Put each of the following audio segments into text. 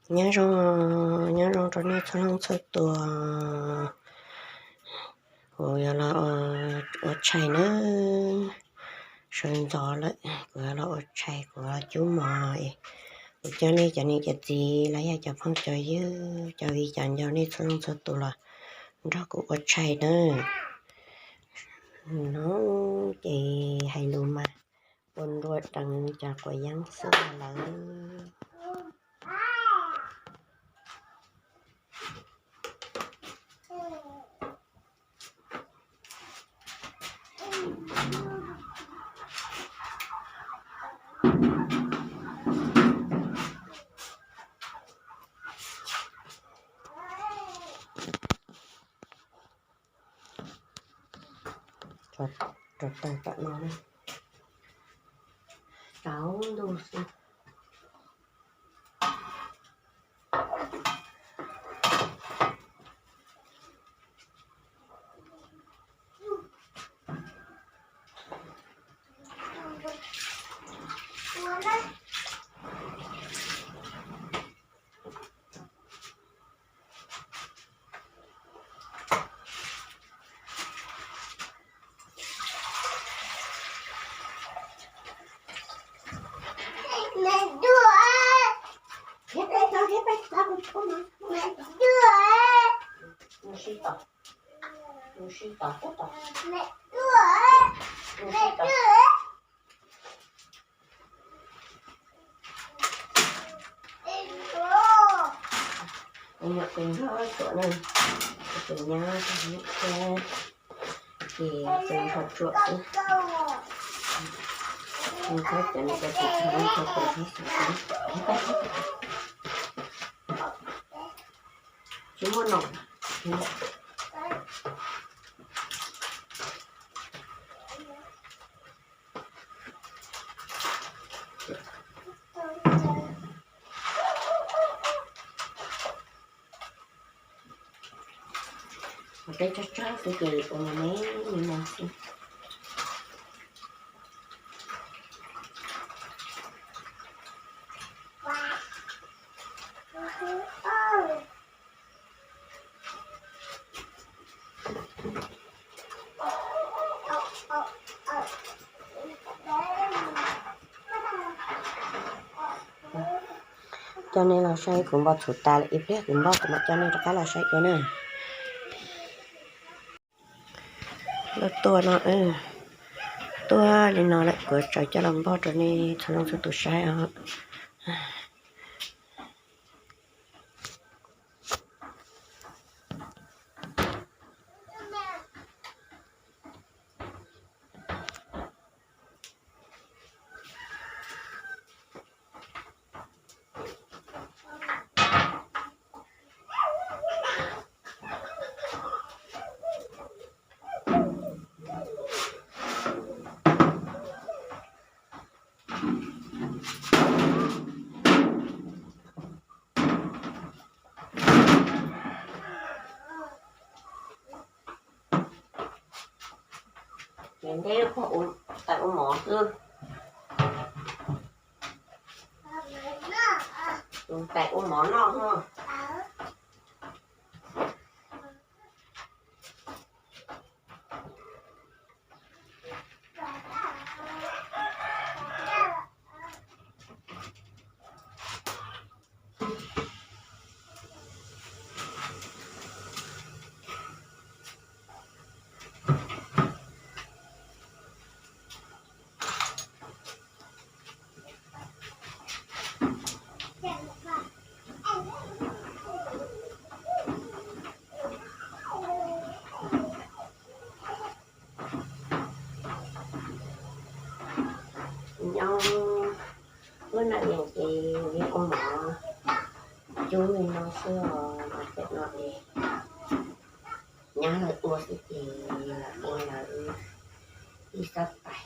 Nyob zoo, nyob zoo rau nej txhua leej txhua tus. Kuv yuav los ua tshais nawb. Sawv ntxov lawm, kuv yuav los ua tshais, kuv los cub mov. Kuv coj nej cov niam cov txiv los yog cov phooj cov ywg, cov viv cov ncaus, nej txhua leej txhua tus los nrog kuv ua tshais nawb. No ces hais lus mas ua nruas deev cov quav yeeb xwb lawm. Rau tawg tom no na, rau ntuj xwb. Tus nyab tus nrog tsuam na, tus nyab tus nyab thiab, ces tus nrog tsuam xwb. Nrog cov niam cov txiv txhua leej txhua tus thiab xwb. Tsis muaj nom. Ua teb tsawg tsawg xwb ces ua me me li no xwb. Coj nej los saib kuv npau txhuv tas lawm, ib pliag kuv npau kuv mam coj nej rov qab los saib dua na. Lub tuaj no, tuaj li no lawm kuv tsaws coj los npog rau nej txhua leej txhua tus saib os. Ces nteb pog tais ua mov xwb. Tais ua mov noj no. Nyob lub neej no ces yeej ua mov cub li no xwb os, pem no es nyab lawv ua xwb ces lawv ua lawv ib xab tais.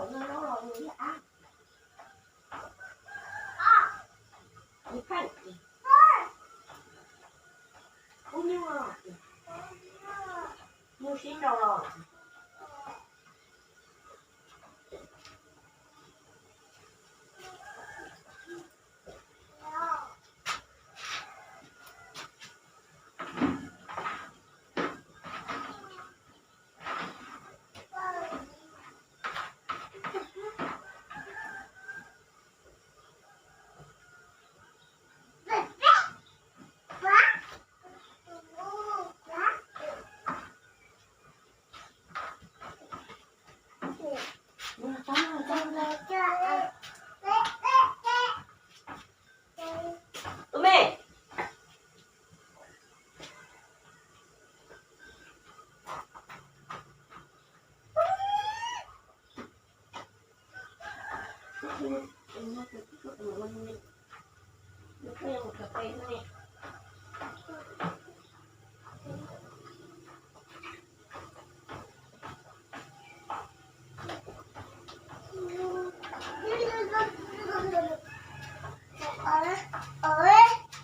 npaum no zaub los nws yog ab. Nws pheej. Ub nyuj los, nyuj sib nraus los. Tus me.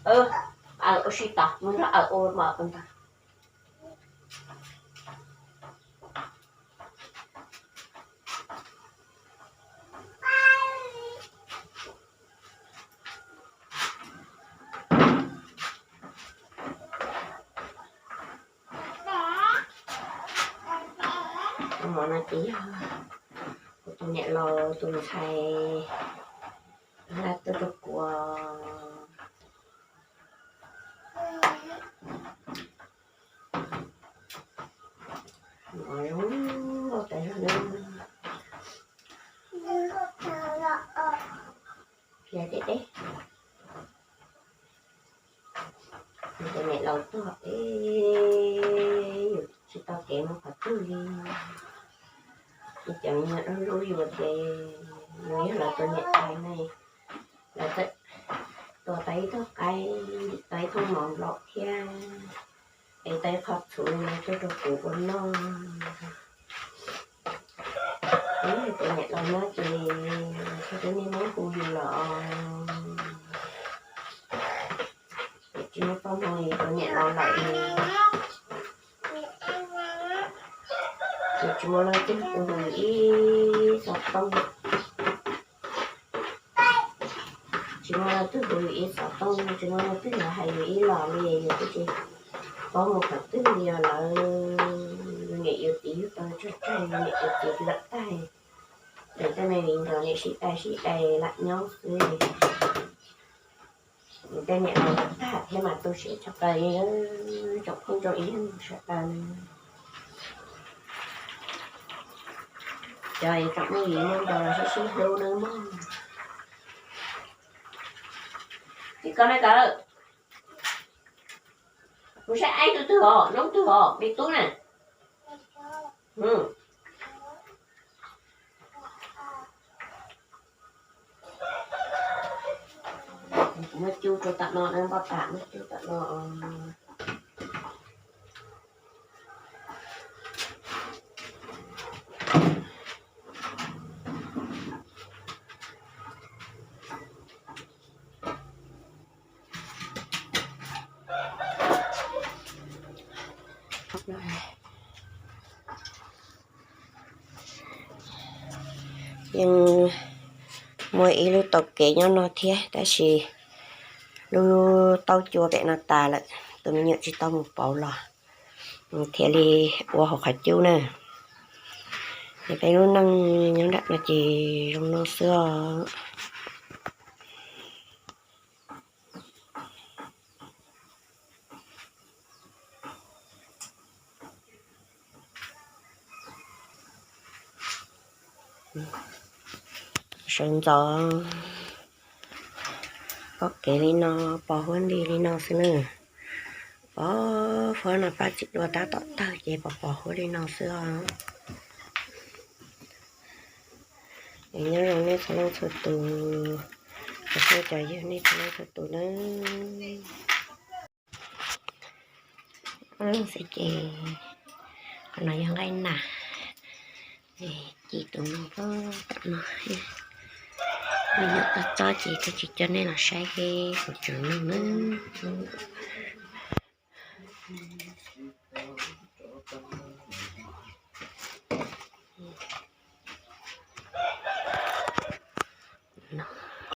Aws, ua si tas, mus nrog aws ua mas ntag. Hmo no ces yog kuv tus niam laus tus ntxhais tuaj rau kuv. Mov zoo nkauj tas zog na. Khiav deb deb. Nws cov niam laus tuag es yus tsis tau kev mus qhov twg li. Nws cov me nyuam dog lub yus ces nws yog lawv tus niam tais ne, lawv txawm tua tau ib tug qaib, tua ib tug mov nplaum thiab es tua ib qho txhuv no tuaj rau kuv ua noj. Kuv yog tus niam laus no ces txhua tus niaj hnub hu yus los, ces tsis muaj poj moo li tus niam laus lawm ne. Tsis muaj leej twg hu yus ib xov tooj, tsis muaj leej twg hu yus ib xov tooj, tsis muaj leej twg los hais yus ib los li, yus twb tsis paub mus qhov twg li os lawm. Niam yus txiv yug tau tsawg tsawg, niam yus txiv lawm tag, ces tej me viv ncaus niam sib dai sib dai lam nyob xwb. Tej niam laus tag thiab mas tu siab tshaj plaws li, tsoom phooj tsoom ywg sawv daws. Cov tsoom phooj ywg muaj ncaus los sib sib hlub nawb mog. Txiv koj ne kawm, kuv saib aib tug twg os, noob twg os, me tub na. Muab cub rau tom no, npoj tas muab cub tom no. Yeej muaj ib lub tau kev nyob no thiab, tab sis lub taub cua pem no tas lawm, tus me nyuam tsis tau mus pauv los, thiaj li ua hauv qhov cub na. Es peb lub neej nyob nram no ces zoo no xwb os. Sawv ntxov pom kev li no, pos huab nti li no xwb na. Pos huab no pab txiv dua tab tom tawg ces pos pos huab li no xwb os. Es nyob zoo nej txhua leej txhua tus, cov phooj cov ywg nej txhua leej txhua tus nawb. Ob leeg xwb ces qhov no yog nqaij nas, ci tus no tom no, me nyuam toj txob ces kuv tsis coj nej los saib, kuv tsuas nug nawb.